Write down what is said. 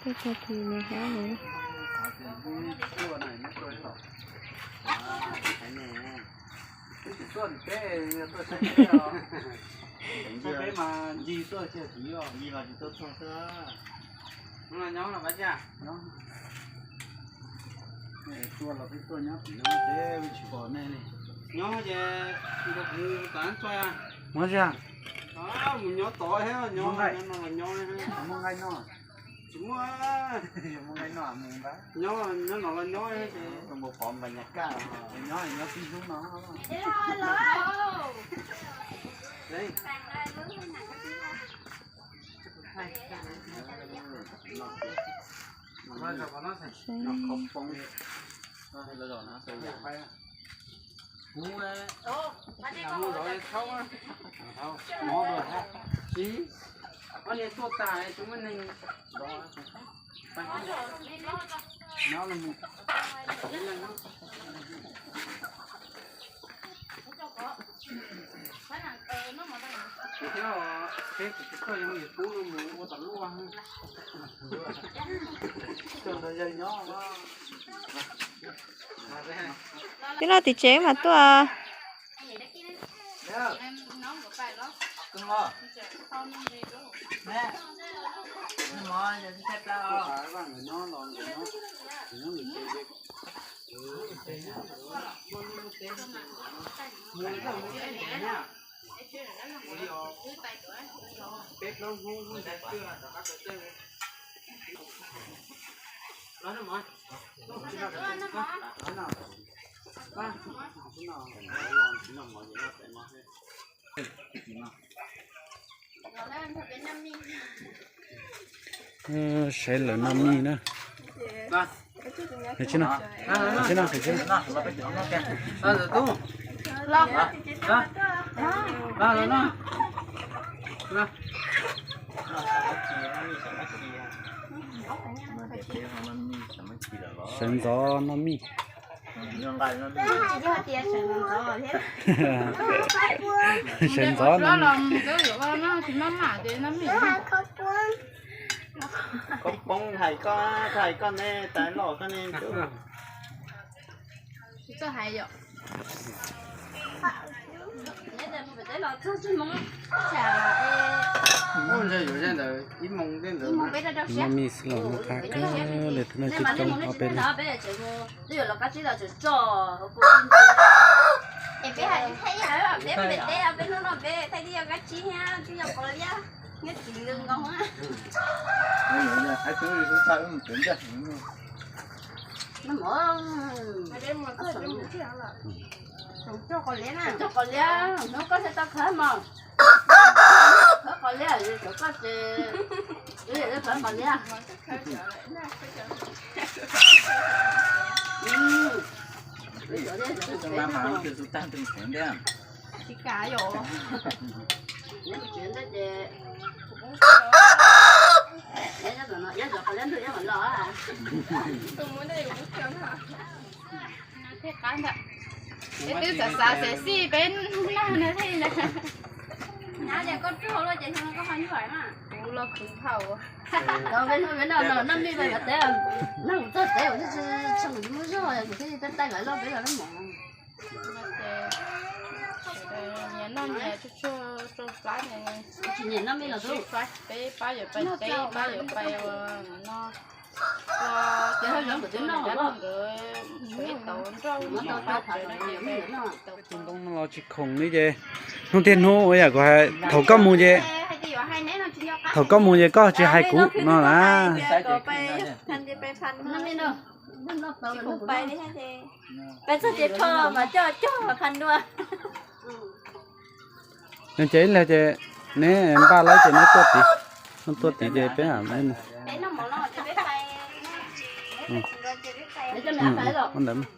Tej tag kis nws hlob nws. Nyob ces kuv tau kuv tas txog mus nyob tod thiab, nyob no los nyob, muaj nqaij noj. Tsis muaj, muaj nqaij noj mus ntag. Nyob, nyob no los nyob, npaum pov npas nyas kaj, nyob nyob tib hnub no. Twb los tim tsev mas tuaj. Sawv lawm no mij na. Sawv tsis no, sawv tsis no. Sawv ntxov noj mij. Sawv ntxov noj mij. Koob poob hais koj, hais koj ne, tas loj koj ne. Noj mij xwb los muaj qab kawg li, thib no coob coob ob peb leeg. Cog qos liab, hnub koj thiaj tau khawb mos. Khawb qos liab, cov koj ces, khawb qos liab. Tsis kam yom. Thiaj qab ntawd. Peb twb xav xav xav xij peb nag na thiaj li. Kuv los khwv thaum. Noj mij peb mas teb, nag kuv txog teb kuv twb tsis tshee kuv muab zog kuv thiaj li taij taij lawv loj peb los noj mov. Nyias noj nyias tsuag tsuag rau plab, tsis nyiam noj mij los tub. Peb pab yuav pais teb, pab yuav pais ua no. Ces haj zoov nkawd twb noj nkawd tshuav ib tauv nroj ub nroj qab tsev no ces tau. Hnub no los tsis khoom li ces hnub tiag hnub ua yam kuv hais, thaum koj mus ces, thaum koj mus ces koj tsis hais kuv no na. Peb txog ces pho mas coj cog phan dua. Nws ces ib leeg ces neb npaj lawm ces neb tuaj tid, neb tuaj tid ces peb mus. Ua ntawd.